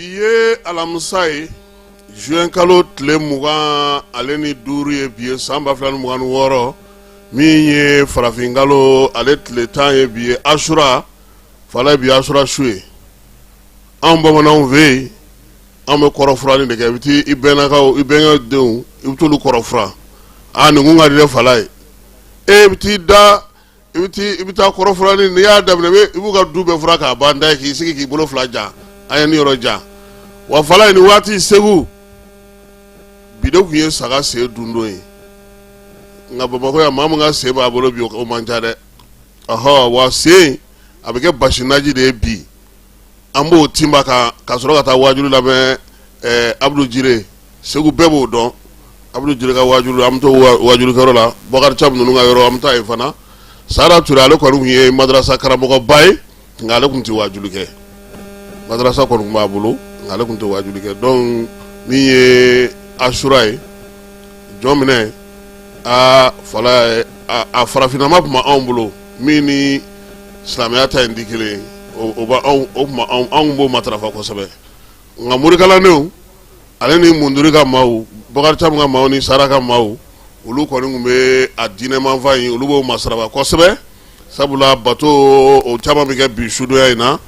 Bi ye alamisa ye, juin kalo tile 25 ye bi ye, san 2026, min ye farafin kalo ale tile 10 ye. Bi ye asura fala, bi asura su ye. Anw bamananw fɛ yen, an bɛ kɔrɔfuranni de kɛ. I bɛ taa i bɛnnakaw, i bɛnkɛ denw, i bɛ t'olu kɔrɔfuran. Aa, nin kun ka di dɛ, fala ye. E bɛ t'i da, i bɛ taa kɔrɔfuranni, n'i y'a daminɛ, i b'u ka du bɛɛ furan k'a ban da ye, k'i sigi k'i bolo fila jan, an ye nin yɔrɔ jan wa. Fala ye, nin waati Segu, bi de tun ye saga sen dundon ye, nka Bamakɔ yan, maa min ka sen b'a bolo bi, o man ca dɛ. Ɔhɔ, wa sen a bɛ kɛ basi naji de ye bi. An b'o tinba kan ka sɔrɔ ka taa waajuli lamɛn. Abudu Jire, Segu bɛɛ b'o dɔn, Abudu Jire ka waajuli, an bɛ taa waajulikɛyɔrɔ la, Bɔkari Camu ninnu ka yɔrɔ, an bɛ taa yen fana. Sada Ture, ale kɔni tun ye madarasa karamɔgɔba ye, nka ale tun tɛ waajuli kɛ. Madarasa kɔni tun b'a bolo, nka ale tun tɛ waajuli kɛ. Donc min ye asura ye, jɔn minɛ aa fala, a farafinnama tun b'anw bolo, min ni silamɛya ta in tɛ kelen ye, o b'anw, o tun b'anw, anw b'o matarafa kosɛbɛ. Nka morikalandenw ale ni Munduri ka maaw, Bakari Camu ka maaw ni Sara ka maaw, olu kɔni tun bɛ a diinɛmanfa in, olu b'o masaraba kosɛbɛ, sabula bato o caman bɛ kɛ bi sudonya in na.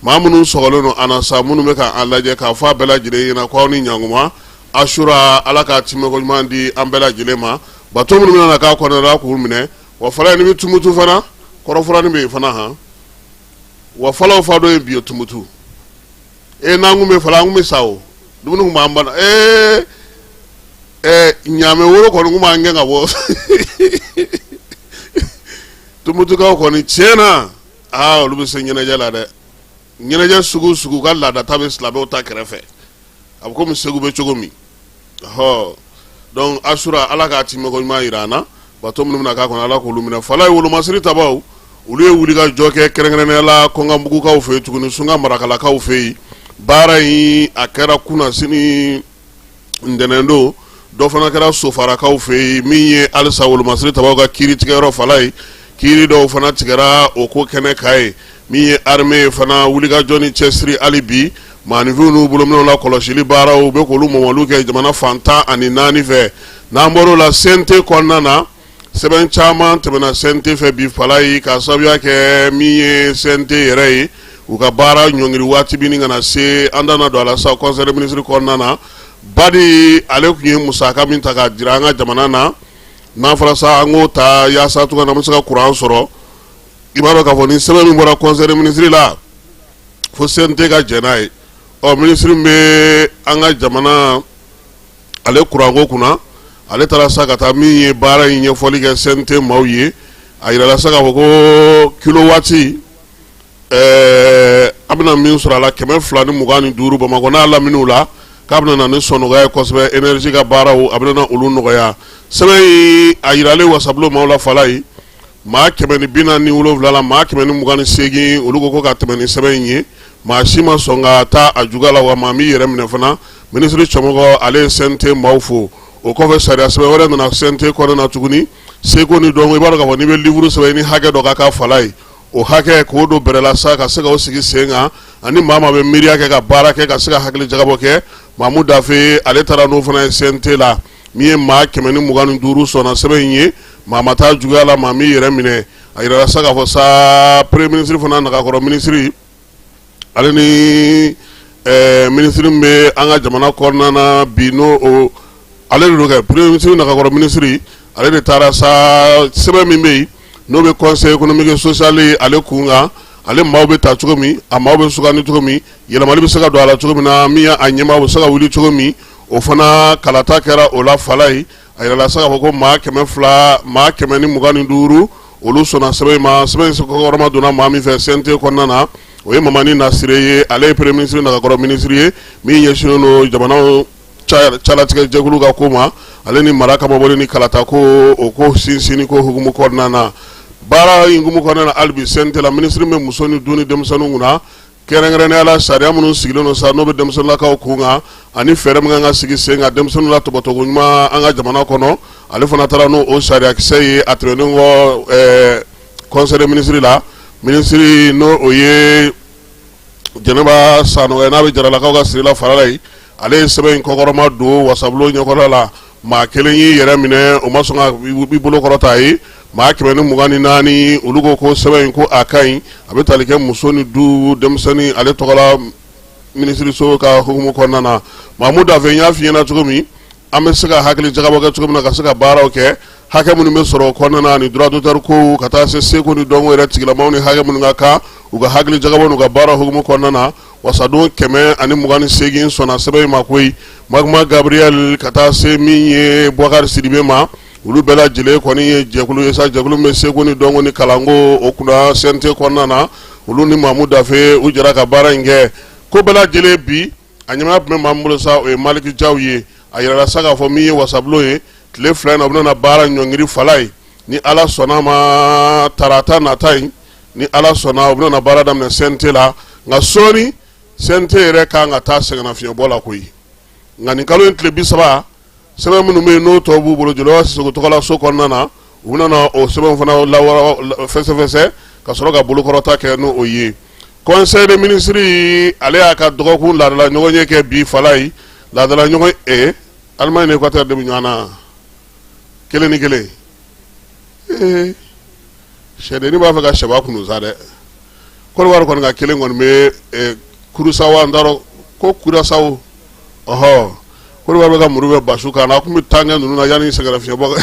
Maa minnu sɔgɔlen don an na sa, minnu bɛ k'an lajɛ, k'a fɔ a bɛɛ lajɛlen ɲɛna ko aw ni ɲankuma. Asura, Ala k'a timɛko ɲuman di an bɛɛ lajɛlen ma. Bato minnu bɛna k'a kɔnɔna la, k'u minɛ wa. Fala, ni bɛ Tumutu fana, kɔrɔfuranni bɛ yen fana han. Wa falaw fa dɔ ye bi ye Tumutu. E, n'an kun bɛ fala, an kun bɛ sa o. Dumuni kun b'an bana. Ee ɛ, ɲaamɛ woro kɔni kun b'an gɛn ka bɔ. Tumutukaw kɔni, tiɲɛ na, aa, olu bɛ se ɲɛnajɛ la dɛ. Ɲɛnajɛ sugu sugu ka laadata bɛ silamɛw ta kɛrɛfɛ, a bɛ komi Segu bɛ cogo min. Ɔ, donc asura, Ala k'a timɛko ɲuman jira an na. Bato minnu bɛna k'a kɔnɔ, Ala k'olu minɛ. Fala ye, wolomasiri tabaw, olu ye wulikajɔ kɛ, kɛrɛnkɛrɛnnenya la Kɔnkanbugukaw fɛ yen tuguni, Sunka Marakalakaw fɛ yen. Baara in a kɛra kunasini ntɛnɛn don. Dɔ fana kɛra Sofarakaw fɛ yen. Min ye halisa wolomasiri tabaw ka kiiri tigɛyɔrɔ, fala ye, kiiri dɔw fana tigɛra o ko kɛnɛ kan ye. Min ye armée ye fana, wulikajɔ ni cɛsiri hali bi, maaninfinw n'u bolominɛw la kɔlɔsili baaraw bɛ k'olu mɔmɔliw kɛ jamana fan 14 fɛ. N'an bɔr'o la, CNT kɔnɔna na, sɛbɛn caman tɛmɛna CNT fɛ bi, fala ye, k'a sababuya kɛ min ye CNT yɛrɛ ye, u ka baara ɲɔngiri waati bɛ ka na se. An da na don a la sa. Conseil des ministres kɔnɔna na, Badi ale tun ye musaka min ta k'a jira an ka jamana na, n'a fɔra sa an k'o ta yaasa cogoya an bɛ se ka kuran sɔrɔ, i b'a dɔn k'a fɔ ni sɛbɛn min bɔra conseil des ministres la, fo CNT ka jɛn n'a ye. Ɔ, minisiri min bɛ an ka jamana ale kuranko kunna, ale taara sa ka taa min ye baara in ɲɛfɔli kɛ CNT maaw ye. A yirala sa k'a fɔ ko kilowati an bɛna min sɔrɔ a la, 225, Bamakɔ n'a laminiw la, k'a bɛna na ni sɔnɔgɔya ye kosɛbɛ. Énergie ka baaraw, a bɛna na olu nɔgɔya. Sɛbɛn in a yiralen wasabulon maaw la, fala ye, maa 147 la, maa 128, olu ko ka tɛmɛ ni sɛbɛn in ye. Maa si ma sɔn ka taa a juguya la, wa maa m'i yɛrɛ minɛ fana. Minisiri cɛmɔgɔ, ale ye CNT maaw fo. O kɔfɛ, sariya sɛbɛn wɛrɛ nana CNT kɔnɔna na tuguni, seko ni dɔnko. I b'a dɔn k'a fɔ n'i bɛ livre sɛbɛn, i ni hakɛ dɔ ka kan, fala ye, o hakɛ k'o don bɛrɛ la sa, ka se k'o sigi sen kan, ani maa maa bɛ miiriya kɛ ka baara kɛ, ka se ka hakili jagabɔ kɛ. Mamu Dafe, ale taara n'o fana ye CNT la. Min ye maa 125 sɔnna sɛbɛn in ye, maa ma taa juguya la, maa m'i yɛrɛ minɛ. A yirala sa k'a fɔ sa, premier ministre fana nagakɔrɔ minisiri, ale ni minisiri min bɛ an ka jamana kɔnɔna na bi, n'o o ale de don kɛ premier ministre nagakɔrɔ minisiri, ale de taara sa. Sɛbɛn min bɛ yen, n'o bɛ conseil économique et social ale kun kan, ale maaw bɛ ta cogo min, a maaw bɛ sugandi cogo min, yɛlɛmali bɛ se ka don a la cogo min na, min a ɲɛmaa bɛ se ka wuli cogo min, o fana kalata kɛra o la, fala ye. A yirala sa k'a fɔ ko maa 200, maa 125, olu sɔnna sɛbɛn in ma. Sɛbɛn in kɔkɔrɔma donna maa min fɛ CNT kɔnɔna na, o ye Mamani Nasire ye. Ale ye premier ministre nagakɔrɔ minisiri ye, min ɲɛsinnen don jamana calatigɛ jɛkulu ka ko ma, ale ni mara kamabɔli ni kalata ko, o ko sinsinni ko hukumu kɔnɔna na. Baara in hukumu kɔnɔna na hali bi CNT la, minisiri bɛ muso ni du ni denmisɛnninw kunna, kɛrɛnkɛrɛnnenya la sariya minnu sigilen don sa, n'o bɛ denmisɛnninlakaw kun kan, ani fɛɛrɛ min kan ka sigi sen kan denmisɛnninw la tɔbɔtɔko ɲuman an ka jamana kɔnɔ, ale fana taara n'o o sariyakisɛ ye. A tɛmɛnen kɔ conseil des ministres la, minisiri n'o o ye Jɛnɛba Sanɔgɔ n'a bɛ Jaralakaw ka sirila Falalayi, ale ye sɛbɛn in kɔkɔrɔma don wasabulon ɲɛkɔrɔ la. Maa kelen y'i yɛrɛ minɛ, o ma sɔn ka i bolo kɔrɔta ye. Maa 124, olu ko ko sɛbɛn in ko a ka ɲi. A bɛ tali kɛ muso ni du denmisɛnnin ale tɔgɔla minisiriso ka hukumu kɔnɔna na. Mamu Dafe, n y'a f'i ɲɛna cogo min, an bɛ se ka hakili jagabɔ kɛ cogo min na ka se ka baaraw kɛ, hakɛ minnu bɛ sɔrɔ o kɔnɔna na, ani droit d'auteur kow, ka taa se seko ni dɔnko yɛrɛ tigilamaw ni hakɛ minnu ka kan u ka hakili jagabɔ n'u ka baara hukumu kɔnɔna na. Wasadenw 128 sɔnna sɛbɛn in ma koyi. Magma Gabriel ka taa se min ye Bubakari Sidibe ma, olu bɛɛ lajɛlen kɔni ye jɛkulu ye sa, jɛkulu min bɛ seko ni dɔnko ni kalanko o kunna CNT kɔnɔna na. Olu ni Mamu Dafe, u jɛra ka baara in kɛ. Ko bɛɛ lajɛlen bi, a ɲɛmaaya tun bɛ maa min bolo sa, o ye Maliki Jaw ye. A yirala sa k'a fɔ min ye wasabulon ye, tile 2 in na, u bɛna baara ɲɔngiri Falayi, ni Ala sɔnna ma, tarata nata in, ni Ala sɔnna, u bɛna baara daminɛ CNT la. Nka sɔɔni CNT yɛrɛ kan ka taa sɛgɛnnafiɲɛbɔ la koyi. Nka nin kalo in tile 30, sɛbɛn minnu bɛ yen n'o tɔ b'u bolo Joliba Sisoko tɔgɔla so kɔnɔna na, u bɛna o sɛbɛn fana lawara fɛsɛfɛsɛ ka sɔrɔ ka bolokɔrɔta kɛ n'o ye. Conseil des ministres, ale y'a ka dɔgɔkun laadala ɲɔgɔnye kɛ bi Falayi. Laadala ɲɔgɔn e Allemagne ni Équateur de bɛ ɲɔgɔn na 1-1. Ee, sɛdennin b'a fɛ ka sɛba kunu sa dɛ. Côte d'Ivoire kɔni ka kelen kɔni bɛ Kurusawa, n t'a dɔn ko Curaçao. Ɔhɔ, Côte d'Ivoire bɛ ka muru bɛ basu kan na. A tun bɛ tan kɛ ninnu na yanni sɛgɛnnafiɲɛbɔ.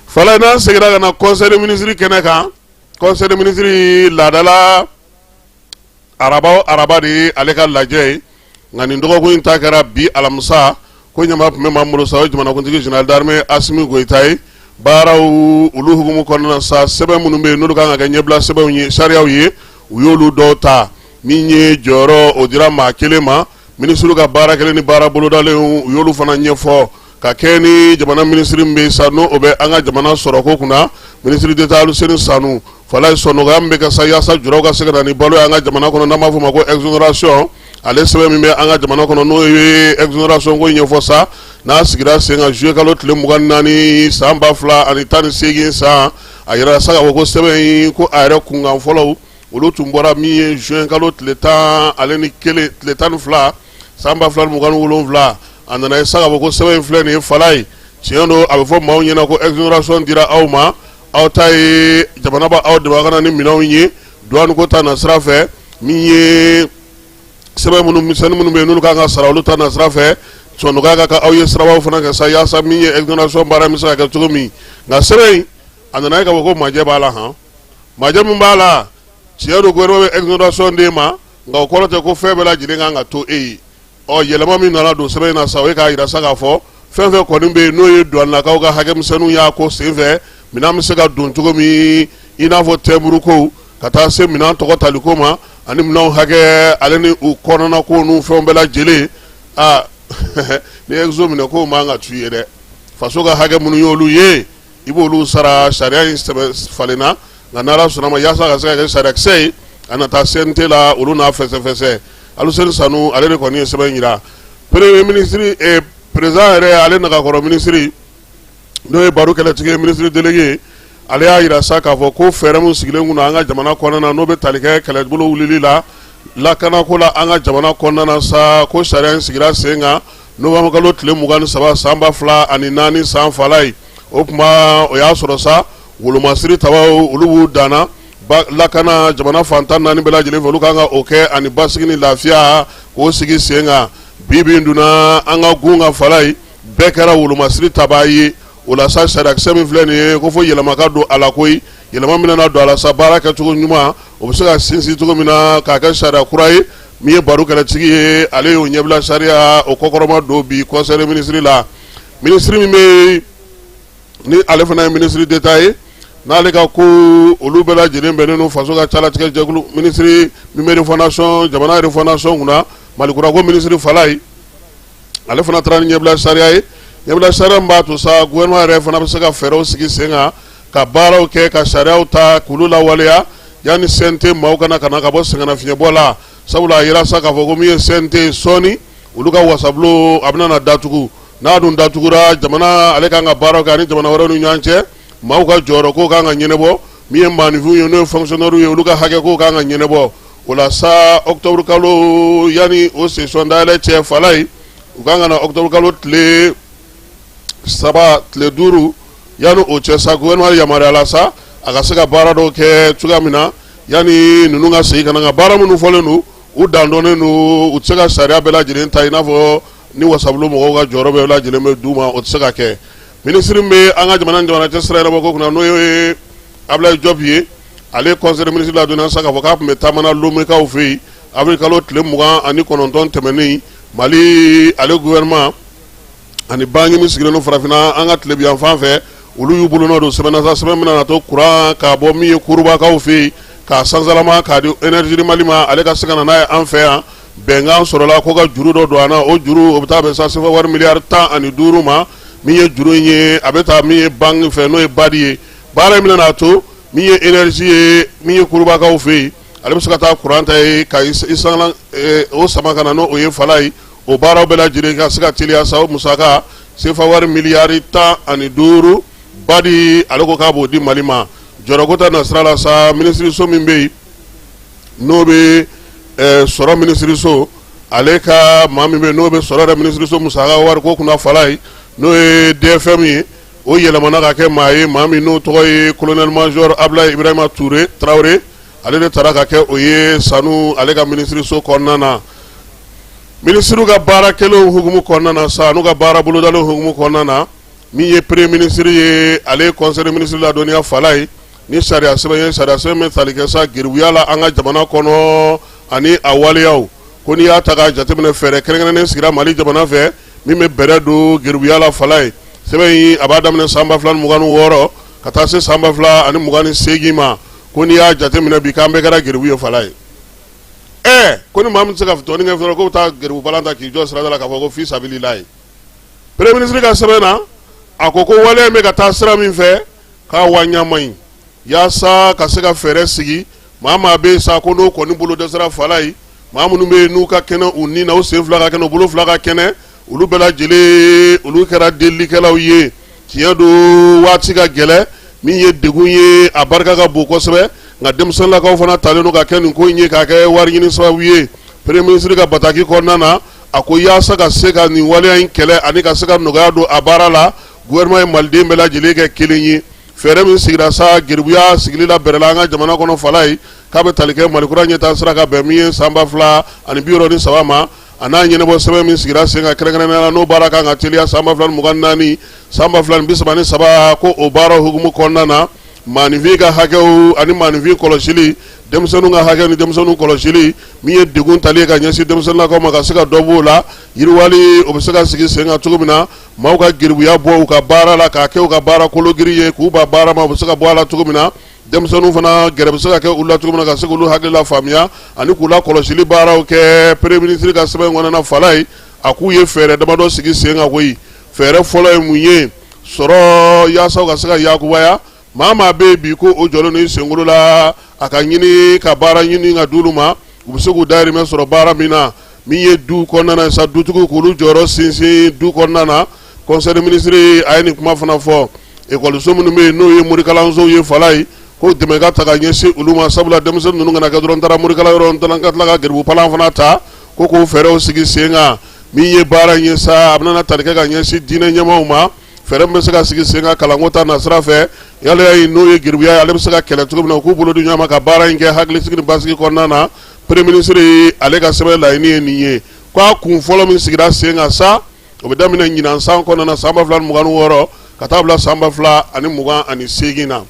Falayi, n'an seginna ka na conseil des ministres kɛnɛ kan, conseil des ministres laadala araba o araba de ye ale ka lajɛ ye. Nka nin dɔgɔkun in ta kɛra bi alamisa. Ko ɲɛmaa tun bɛ maa min bolo sa, o ye jamanakuntigi général d'armée Asimi Goyita ye. Baaraw olu hukumu kɔnɔna sa, sɛbɛn minnu bɛ yen n'olu kan ka kɛ ɲɛbila sɛbɛnw ye, sariyaw ye, u y'olu dɔw ta. Min ye jɔyɔrɔ, o dira maa kelen ma. Minisiriw ka baara kɛlen ni baara bolodalen, u y'olu fana ɲɛfɔ ka kɛ ni jamana minisiri min bɛ sa, n'o o bɛ an ka jamana sɔrɔko kunna, ministre d'État Aluseni Sanu. Falayi, sɔnɔgɔya min bɛ kɛ sa yaasa juraw ka se ka na ni balo ye an ka jamana kɔnɔ, n'an b'a fɔ o ma ko exonération, ale sɛbɛn min bɛ an ka jamana kɔnɔ, n'o ye exonération ko ɲɛfɔ sa, n'a sigira sen kan juillet kalo tile 24 san 2018 san, a yira sa k'a fɔ ko sɛbɛn in ko a yɛrɛ kunkan fɔlɔw, olu tun bɔra min ye juin kalo tile 11, tile 12 san 2027. A nana ye sa k'a fɔ ko sɛbɛn in filɛ nin ye Falayi, tiɲɛ don, a bɛ fɔ maaw ɲɛna ko exonération dira aw ma, aw ta ye jamana b'aw dɛmɛ aw ka na ni minɛnw ye douane ko ta na sira fɛ, min ye sɛbɛn minnu misɛnnin minnu bɛ yen n'olu kan ka sara, olu ta na sira fɛ, sɔnɔgɔya ka kan aw ye sirabaw fana kɛ sa yaasa min ye exonération baara bɛ se ka kɛ cogo min. Nka sɛbɛn in, a nana ye k'a fɔ ko majɛ b'a la. Han, majɛ min b'a la, tiɲɛ don, gouvernement bɛ exonération d'e ma, nka o kɔrɔ tɛ ko fɛn bɛɛ lajɛlen kan ka to e ye. Ɔ, yɛlɛma min nana don sɛbɛn in na sa, o ye k'a jira sa k'a fɔ fɛn fɛn kɔni bɛ yen n'o ye douanelakaw ka hakɛmisɛnninw y'a ko senfɛ, minɛn bɛ se ka don cogo min, i n'a fɔ timbre ko, ka taa se minɛn tɔgɔ taliko ma, ani minɛnw hakɛ, ale ni u kɔnɔna ko n'u fɛnw bɛɛ lajɛlen. Aa, ni exo minɛ k'o man ka t'u ye dɛ. Faso ka hakɛ minnu y'olu ye, i b'olu sara. Sariya in sɛbɛn falenna, nka n'Ala sɔnna ma, yaasa ka se ka kɛ sariyakisɛ ye, a na taa CNT la, olu n'a fɛsɛfɛsɛ. Aluseni Sanu, ale de kɔni ye sɛbɛn jira. Premier ministre, président yɛrɛ, ale nagakɔrɔ minisiri, n'o ye Baru Kɛlɛtigi ye, ministre délégué, ale y'a jira sa k'a fɔ ko fɛɛrɛ min sigilen kun an ka jamana kɔnɔna na, n'o bɛ tali kɛ kɛlɛbolo wulili la lakanako la an ka jamana kɔnɔna na sa, ko sariya in sigira sen kan novembre kalo tile 23 san 2004 san Falayi. O tuma, o y'a sɔrɔ sa wolomasiri tabaw, olu b'u danna lakana jamana fan 14 bɛɛ lajɛlen fɛ, olu kan ka o kɛ, ani basigi ni lafiya k'o sigi sen kan. Bi bi donna an ka gun ka Falayi, bɛɛ kɛra wolomasiri tabaa ye. O la sa, sariyakisɛ min filɛ nin ye, ko fo yɛlɛma ka don a la koyi. Yɛlɛma min nana don a la sa, baara kɛcogo ɲuman, o bɛ se ka sinsin cogo min na k'a kɛ sariya kura ye. Min ye Baru Kɛlɛtigi ye, ale y'o ɲɛbila sariya o kɔkɔrɔma don bi conseil des ministres la. Minisiri min bɛ yen ni ale fana ye ministre d'État ye, n'ale ka ko olu bɛɛ lajɛlen bɛnnen don faso ka calatigɛ jɛkulu, minisiri min bɛ refondation, jamana refondation kunna, Malikura ko minisiri Falayi, ale fana taara ni ɲɛbila sariya ye. Ɲɛbila sariya min b'a to sa gouvernement yɛrɛ fana bɛ se ka fɛɛrɛw sigi sen kan ka baaraw kɛ, ka sariyaw ta k'olu lawaleya yanni CNT maaw kana ka na ka bɔ sɛgɛnnafiɲɛbɔ la. Sabula a yira sa k'a fɔ ko min ye CNT, sɔɔni olu ka wasabulon a bɛna na datugu. N'a dun datugura, jamana ale kan ka baaraw kɛ ani jamana wɛrɛw ni ɲɔgɔn cɛ, maaw ka jɔyɔrɔ ko kan ka ɲɛnabɔ, min ye maaninfinw ye, n'o ye fonctionnaire ye, olu ka hakɛ ko kan ka ɲɛnabɔ. O la sa, octobre kalo, yanni o session dayɛlɛ cɛ, Falayi, u kan ka na octobre kalo tile 3, tile 5, yanni o cɛ sa, gouvernement yamaruyala sa a ka se ka baara dɔw kɛ cogoya min na yanni ninnu ka segin ka na. Nka baara minnu fɔlen don, u dan dɔnnen don, u tɛ se ka sariya bɛɛ lajɛlen ta i n'a fɔ ni wasabulon mɔgɔw ka jɔyɔrɔ bɛɛ lajɛlen bɛ d'u ma, o tɛ se ka kɛ. Minisiri min bɛ an ka jamana ni jamana cɛ sira ɲɛnabɔ ko kunna, n'o ye Abulayi Jɔpu ye, ale conseil des ministres ladɔnniya sa k'a fɔ k'a tun bɛ taama na Lomekaw fɛ yen avril kalo tile 29 tɛmɛnen. Mali ale gouvernement ani banque min sigilen don farafinna an ka tilebin yanfan fɛ, olu y'u bolonɔ don sɛbɛn na sa, sɛbɛn min na to kuran k'a bɔ min ye Kurubakaw fɛ yen k'a sansalama k'a di Énergie du Mali ma, ale ka se ka na n'a ye an fɛ yan. Bɛnkan sɔrɔla ko ka juru dɔ don an na. O juru, o bɛ taa bɛn sa sefa wari miliyari 15 ma. Min ye juru in ye, a bɛ taa min ye banque fɛ, n'o ye BAD ye. Baara in bɛna n'a to min ye énergie ye, min ye Kurubakaw fɛ yen, ale bɛ se ka taa kuran ta ye ka i sangalan o sama ka na n'o ye Falayi. O baaraw bɛɛ lajɛlen ka se ka teliya sa, o musaka sefa wari miliyari 15, BAD ale ko k'a b'o di Mali ma. Jɔyɔrɔko ta nasira la sa, minisiriso min bɛ yen n'o bɛ sɔrɔ minisiriso, ale ka maa min bɛ n'o bɛ sɔrɔ yɛrɛ minisiriso musaka wariko kunna, Falayi, n'o ye DFM ye, o yɛlɛmana ka kɛ maa ye, maa min n'o tɔgɔ ye colonel major Abulayi Ibrahima Ture Tarawele. Ale de taara ka kɛ o ye sanu ale ka minisiriso kɔnɔna na. Minisiriw ka baara kɛlenw hukumu kɔnɔna na sa, n'u ka baara bolodalen hukumu kɔnɔna na, min ye premier ministre ye, ale ye conseil des ministres ladɔnniya, Falayi, ni sariya sɛbɛn ye, sariya sɛbɛn bɛ tali kɛ sa geribuya la an ka jamana kɔnɔ ani a waleyaw. Ko n'i y'a ta k'a jateminɛ, fɛɛrɛ kɛrɛnkɛrɛnnen sigira Mali jamana fɛ min bɛ bɛrɛ don geribuya la, Falayi. Sɛbɛn in, a b'a daminɛ san 2026 ka taa se san 2028 ma. Ko n'i y'a jateminɛ bi, k'an bɛɛ kɛra geribu ye, Falayi. Ɛ ko ni maa min tɛ se ka tɔni kɛ fɔlɔ, k'o bɛ taa geribu balan ta k'i jɔ sirada la k'a fɔ ko fi sabililayi. Premier ministre ka sɛbɛn na, a ko ko waleya in bɛ ka taa sira min fɛ, k'a wa ɲama in yaasa ka se ka fɛɛrɛ sigi. Maa maa bɛ yen sa ko n'o kɔni bolo dɛsɛra, Falayi, maa minnu bɛ yen n'u ka kɛnɛ u ni na, u sen fila ka kɛnɛ, u bolo fila ka kɛnɛ, olu bɛɛ lajɛlen, olu kɛra delilikɛlaw ye. Tiɲɛ don, waati ka gɛlɛn, min ye degun ye, a barika ka bon kosɛbɛ, nka denmisɛnninlakaw fana talen don ka kɛ nin ko in ye k'a kɛ wari ɲini sababu ye. Premier ministre ka bataki kɔnɔna na, a ko yaasa ka se ka nin waleya in kɛlɛ ani ka se ka nɔgɔya don a baara la, gouvernement ye maliden bɛɛ lajɛlen kɛ kelen ye. Fɛɛrɛ min sigira sa geribuya sigili la bɛrɛ la an ka jamana kɔnɔ, Falayi, k'a bɛ tali kɛ Malikura ɲɛtaa sira ka bɛn min ye san 2063 ma, a n'a ɲɛnabɔ sɛbɛn min sigira sen kan kɛrɛnkɛrɛnnenya la, n'o baara kan ka teliya san 2024, san 2033, ko o baara hukumu kɔnɔna na, maaninfin ka hakɛw ani maaninfin kɔlɔsili, denmisɛnninw ka hakɛ ni denmisɛnninw kɔlɔsili, min ye degun tali ye ka ɲɛsin denmisɛnninlakaw ma, ka se ka dɔ b'o la, yiriwali o bɛ se ka sigi sen kan cogo min na, maaw ka geribuya bɔ u ka baara la k'a kɛ u ka baara kologiri ye, k'u ban baara ma, u bɛ se ka bɔ a la cogo min na, denmisɛnninw fana gɛrɛ bɛ se ka kɛ olu la cogo min na, ka se k'olu hakili la faamuya ani k'u la kɔlɔsili baaraw kɛ. Premier ministre ka sɛbɛn kɔnɔna na, Falayi, a k'u ye fɛɛrɛ damadɔ sigi sen kan koyi. Fɛɛrɛ fɔlɔ ye mun ye? Sɔrɔ yaasa ka se ka yakubaya. Maa maa bɛ yen bi ko o jɔlen don i senkolo la, a ka ɲini ka baara ɲini ka d'olu ma, u bɛ se k'u dahirimɛ sɔrɔ baara min na. Min ye du kɔnɔna na sa, dutigiw k'olu jɔyɔrɔ sinsin du kɔnɔna na. Conseil des ministres a ye nin kuma fana fɔ. Ekɔliso minnu bɛ yen n'o ye morikalansow ye, Falayi, ko dɛmɛ ka ta ka ɲɛsin olu ma, sabula denmisɛnnin ninnu kana kɛ dɔrɔn n taara morikalan yɔrɔ, n taara ka tila ka geribu palan fana ta, ko k'o fɛɛrɛw sigi sen kan. Min ye baara in ye sa, a bɛna tali kɛ ka ɲɛsin diinɛ ɲɛmaaw ma, fɛɛrɛ min bɛ se ka sigi sen kan kalanko ta nasira fɛ, yaleya in n'o ye geribuya ye, ale bɛ se ka kɛlɛ cogo min na, u k'u bolo di ɲɔgɔn ma ka baara in kɛ hakilisigi ni basigi kɔnɔna na. Premier ministre ale ka sɛbɛn laɲini ye nin ye. Ko a kun fɔlɔ min sigira sen kan sa, o bɛ daminɛ ɲinan san kɔnɔna na, san 2026 ka taa bila san 2028 na.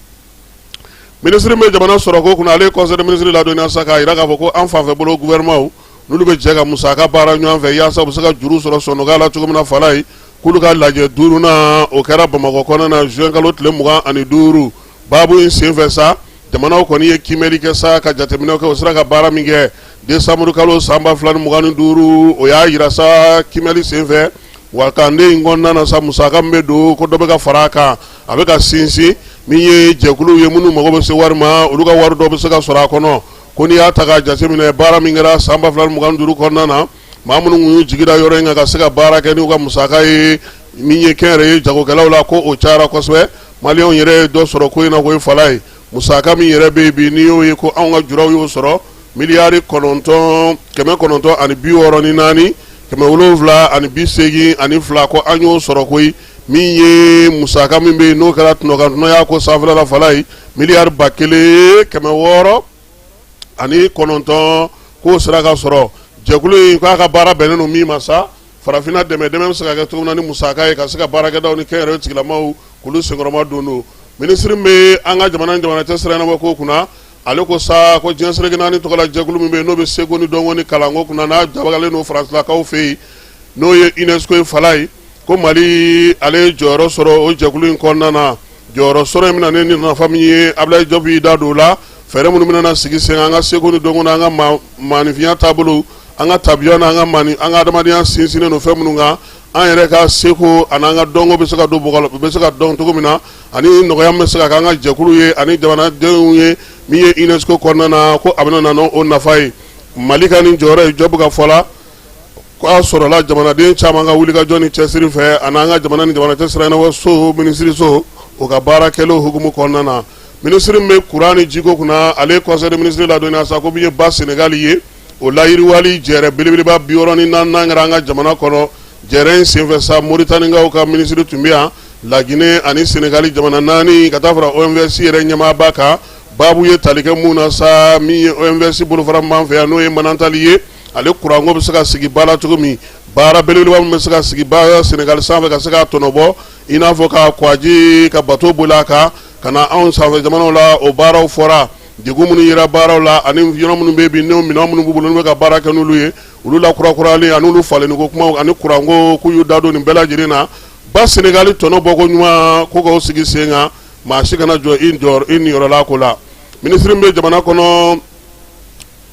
Minisiri bɛ jamana sɔrɔko kunna, ale ye conseil des ministres ladɔnniya sa k'a jira k'a fɔ ko an fanfɛ bolo gouvernement n'olu bɛ jɛ ka musaka baara ɲɔgɔn fɛ yaasa u bɛ se ka juru sɔrɔ sɔnɔgɔya la cogo min na, Falayi, k'olu ka lajɛ duurunan o kɛra Bamakɔ kɔnɔna na juin kalo tile 25. Baabu in senfɛ sa, jamanaw kɔni ye kiimɛli kɛ sa, ka jateminɛ kɛ, o sera ka baara min kɛ décembre kalo san 2025, o y'a jira sa kiimɛli senfɛ wakande in kɔnɔna na sa, musaka min bɛ don, ko dɔ bɛ ka fara a kan, a bɛ ka sinsin. Min ye jɛkuluw ye minnu mago bɛ se wari ma, olu ka wari dɔ bɛ se ka sɔrɔ a kɔnɔ. Ko n'i y'a ta k'a jateminɛ, baara min kɛra san 2025 kɔnɔna na, maa minnu tun y'u jigi da yɔrɔ in kan ka se ka baara kɛ n'u ka musaka ye, min ye kɛnyɛrɛye jagokɛlaw la, ko o cayara kosɛbɛ. Maliyɛnw yɛrɛ ye dɔ sɔrɔ ko in na koyi, Falayi. Musaka min yɛrɛ bɛ yen bi, n'i y'o ye ko anw ka juraw y'o sɔrɔ, Miliyari 9 964 782 ko an y'o sɔrɔ koyi. Min ye musaka min bɛ yen, n'o kɛra tɔnɔkantɔnɔya ko sanfɛla la, Falayi, miliyari 1609 k'o sera ka sɔrɔ. Jɛkulu in k'a ka baara bɛnnen don min ma sa, farafinna dɛmɛ bɛ se ka kɛ cogo min na ni musaka ye, ka se ka baarakɛdaw ni kɛnyɛrɛye tigilamaw k'olu senkɔrɔma don. Don minisiri bɛ an ka jamana jamana cɛ sira ɲɛnabɔ ko kunna, ale ko sa ko diɲɛ seleke naani tɔgɔla jɛkulu min bɛ yen, n'o bɛ seko ni dɔnko ni kalanko kunna, n'a jabalen don Faransilakaw fɛ yen, n'o ye UNESCO ye, Falayi, ko Mali ale ye jɔyɔrɔ sɔrɔ o jɛkulu in kɔnɔna na. Jɔyɔrɔ sɔrɔ in bɛna ni nafa min ye, Abulayi Jɔpu y'i da don o la. Fɛɛrɛ minnu bɛna sigi sen an ka seko ni dɔnko n'an ka maaninfinya taabolo, an ka tabiya n'an ka an ka adamadenya sinsinnen don fɛn minnu kan, an yɛrɛ ka seko ani an ka dɔnko bɛ se ka don bɛ se ka dɔn cogo min na, ani nɔgɔya min bɛ se ka kɛ an ka jɛkulu ye ani jamanadenw ye min ye UNESCO kɔnɔna na, ko a bɛna na n'o nafa ye. Mali ka nin jɔyɔrɔ ye, Jɔpu ka fɔ la, ko a sɔrɔla jamanaden caman ka wulikajɔ ni cɛsiri fɛ, ani an ka jamana ni jamana cɛ sira ɲɛnabɔ so minisiriso, o ka baara kɛlen hukumu kɔnɔna na. Minisiri min bɛ kuran ni jiko kunna, ale ye conseil des ministres ladɔnniya sa ko min ye ba Senegali ye, o layiriwali jɛrɛ belebeleba 64nan kɛra an ka jamana kɔnɔ. Jɛrɛ in senfɛ sa, Moritanikaw ka minisiri tun bɛ yan, Laginɛ ani Senegali jamana naani, ka taa fara OMVS yɛrɛ ɲɛmaaba kan. Baabu ye tali kɛ mun na sa, min ye OMVS bolofara min b'an fɛ yan, n'o ye Manantali ye, ale kuranko bɛ se ka sigi ba la cogo min, baara belebeleba min bɛ se ka sigi ba Senegali sanfɛ ka se k'a tɔnɔbɔ, i n'a fɔ ka kwaji ka bato boli a kan ka na anw sanfɛ jamanaw la, o baaraw fɔra. Degun minnu yera baaraw la, ani yɔrɔ minnu bɛ bi, n'o minɛn minnu b'u bolo, n'u bɛ ka baara kɛ n'olu ye, olu lakurakurali ani olu falenni ko kumaw ani kuranko, k'u y'u da don nin bɛɛ lajɛlen na. Ba Senegali tɔnɔ bɔko ɲuman, ko k'o sigi sen kan, maa si kana jɔ i jɔ i niyɔrɔla ko la. Minisiri min bɛ jamana kɔnɔ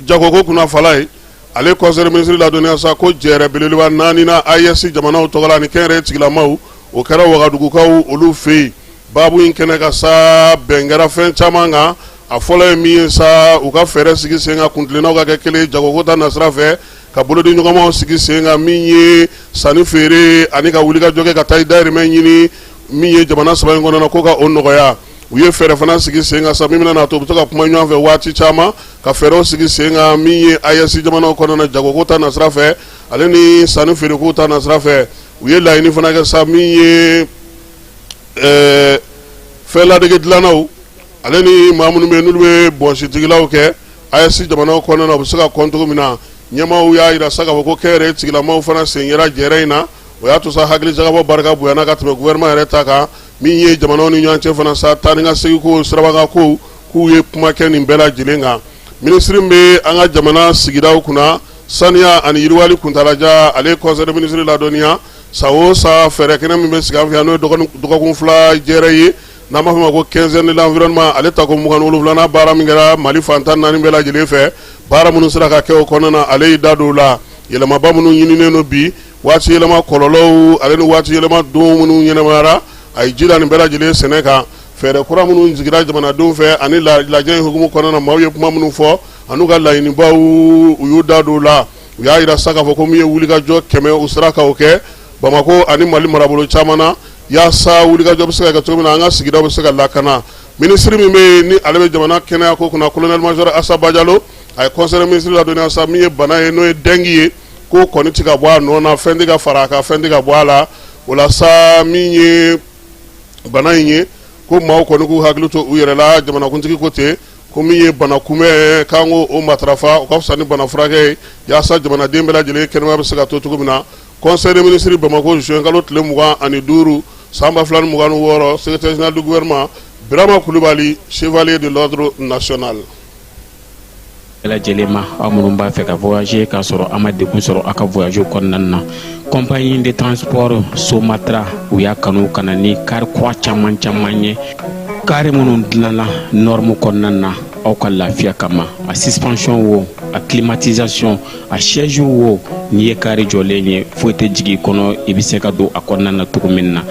jagoko kunna, Falayi, ale conseil des ministres ladɔnniya sa ko jɛrɛ belebeleba naani na AES jamanaw tɔgɔ la ni kɛnyɛrɛye tigilamaw, o kɛra Wagadugukaw olu fɛ yen. Baabu in kɛnɛ kan sa, bɛn kɛra fɛn caman kan. A fɔlɔ ye min ye sa, u ka fɛɛrɛ sigi sen kan, kuntilennaw ka kɛ kelen jagoko ta nasira fɛ, ka bolodi ɲɔgɔnmaw sigi sen kan, min ye sanni feere ani ka wulikajɔ kɛ ka taa i dayirimɛ ɲini min ye jamana saba in kɔnɔ, ko ka o nɔgɔya. U ye fɛɛrɛ fana sigi sen kan sa, min bɛna to u bɛ to ka kuma ɲɔgɔn fɛ waati caman, ka fɛɛrɛw sigi sen kan min ye AES jamanaw kɔnɔna na jagoko ta nasira fɛ, ale ni sanni feereko ta nasira fɛ. U ye laɲini fana kɛ sa, min ye fɛn ladege dilannaw ale ni maa minnu bɛ yen, n'olu bɛ bɔnsitigilaw kɛ AES jamanaw kɔnɔna na, u bɛ se ka kɔn cogo min na. Ɲɛmaaw y'a jira sa k'a fɔ ko kɛnyɛrɛye tigilamaw fana sen yera jɛrɛ in na. O y'a to sa, hakili jagabɔ barika bonyana ka tɛmɛ gouvernement yɛrɛ ta kan. Min ye jamanaw ni ɲɔgɔn cɛ fana sa, taa ni ka segin ko, sirabakan ko, k'u ye kuma kɛ nin bɛɛ lajɛlen kan. Minisiri min bɛ an ka jamana sigidaw kunna, saniya ani yiriwali kuntaalajan, ale ye conseil des ministres ladɔnniya san o san fɛɛrɛ kɛnɛ min bɛ sigi an fɛ yan, n'o ye dɔgɔkun 2 jɛrɛ ye, n'an b'a fɔ ma ko quinzaine de l'environnement, ale tako 27nan baara min kɛra Mali fan 14 bɛɛ lajɛlen fɛ, baara minnu sera ka kɛ o kɔnɔna na, ale y'i da don o la. Yɛlɛmaba minnu ɲininen don bi, waati yɛlɛma kɔlɔlɔw ale ni waati yɛlɛma don minnu ɲɛnamayara, a ye ji da nin bɛɛ lajɛlen sɛnɛ kan. Fɛɛrɛ kura minnu sigira jamanadenw fɛ ani lajɛ in hukumu kɔnɔna na, maaw ye kuma minnu fɔ an'u ka laɲinibaw, u y'u da don o la. U y'a jira sa k'a fɔ ko min ye wulikajɔ 100, u sera ka o kɛ Bamakɔ ani Mali marabolo caman na, yaasa wulikajɔ bɛ se ka kɛ cogo min na, an ka sigidaw bɛ se ka lakana. Minisiri min bɛ yen, ni ale bɛ jamana kɛnɛya ko kunna, colonel major Asa Bajalo, a ye conseil des ministres ladɔnniya sa, min ye bana ye, n'o ye dengue ye, ko kɔni tɛ ka bɔ a nɔ na, fɛn tɛ ka fara a kan, fɛn tɛ ka bɔ a la. O la sa, min ye bana in ye, ko maaw kɔni k'u hakili to u yɛrɛ la. Jamanakuntigi ko ten ko min ye bana kunbɛn, k'an ko o matarafa, o ka fisa ni bana furakɛ ye, yaasa jamanaden bɛɛ lajɛlen kɛnɛmaya bɛ se ka to cogo min na. Conseil des ministres, Bamakɔ, juin kalo tile 25 san 2026. Secrétaire général du gouvernement, Birama Kulubali, chevalier de l'ordre national. Bɛɛ lajɛlen ma, aw minnu b'a fɛ ka voyager k'a sɔrɔ a ma degun sɔrɔ aw ka voyage kɔnɔna na, compagnie de transport Somatra, u y'a kanu ka na ni kari kura caman caman ye, kari minnu dilanna norme kɔnɔna na aw ka lafiya kama. A suspension wo, a climatisation, a siège wo, n'i ye kari jɔlen ye, foyi tɛ jigin i kɔnɔ, i bɛ se ka don a kɔnɔna na cogo min na.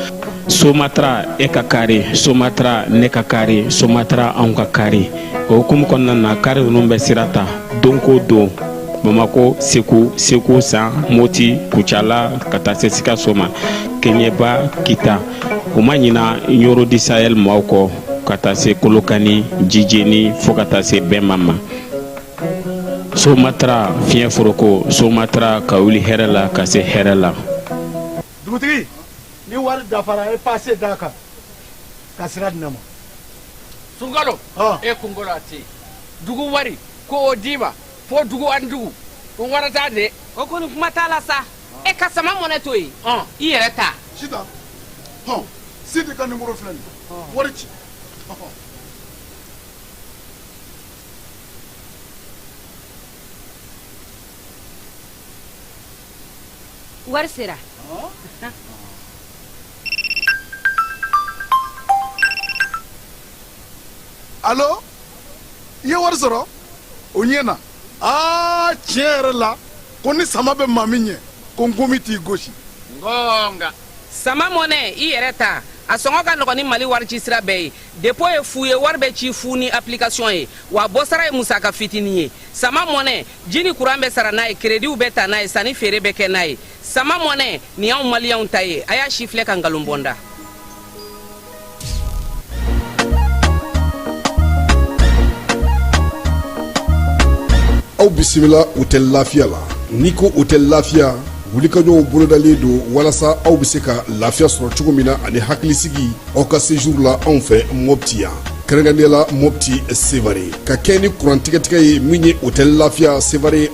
Somatra, e ka kari Somatra, ne ka kari Somatra, anw ka kari. O hukumu kɔnɔna na, kari ninnu bɛ sira ta don ko don Bamako, Segu, Segu San, Moti, Kucala, ka taa se Sikaso ma, Keɲeba, Kita. U ma ɲina Ɲɔrɔ du Sahel maaw kɔ, ka taa se Kolokani, Jijeni, fo ka taa se Bɛnma ma. Somatra fiɲɛ foroko, Somatra ka wuli hɛrɛ la ka se hɛrɛ la. Dugutigi, ni wari dafara, e pase d'a kan ka sira di ne ma. Sunkalo, e kunkolo a tɛ dugu wari ko o d'i ma fo dugu ani dugu n warata de. O kɔni, kuma t'a la sa. E ka sama mɔnɛ to yen, i yɛrɛ ta. Sitan, hɔn, Sidi ka nimoro filɛ nin ye, wari ci. Wari sera. Alo, i ye wari sɔrɔ o ɲɛ na. Aa, tiɲɛ yɛrɛ la, ko ni sama bɛ maa min ɲɛ, ko nkomi t'i gosi. Ngonga. Sama mɔnɛ, i yɛrɛ ta, a sɔngɔ ka nɔgɔn ni Mali wari ci sira bɛɛ ye. Dépôt ye fu ye, wari bɛ ci fu ni application ye, wa bɔsara ye musaka fitinin ye. Sama mɔnɛ, ji ni kuran bɛ sara n'a ye, créditw bɛ ta n'a ye, sanni feere bɛ kɛ n'a ye. Sama mɔnɛ nin y'anw Maliyɛnw ta ye. A y'a si filɛ ka nkalon bɔ n da. Aw bisimila Hôtel Lafiya la. N'i ko Hôtel Lafiya, wulikajɔw bolodalen don walasa aw bɛ se ka lafiya sɔrɔ cogo min na ani hakilisigi aw ka séjour la anw fɛ Mopti yan, kɛrɛnkɛrɛnnenya la Mopti Sevare, ka kɛ ni kurantigɛtigɛ ye min ye Hôtel Lafiya Sevare.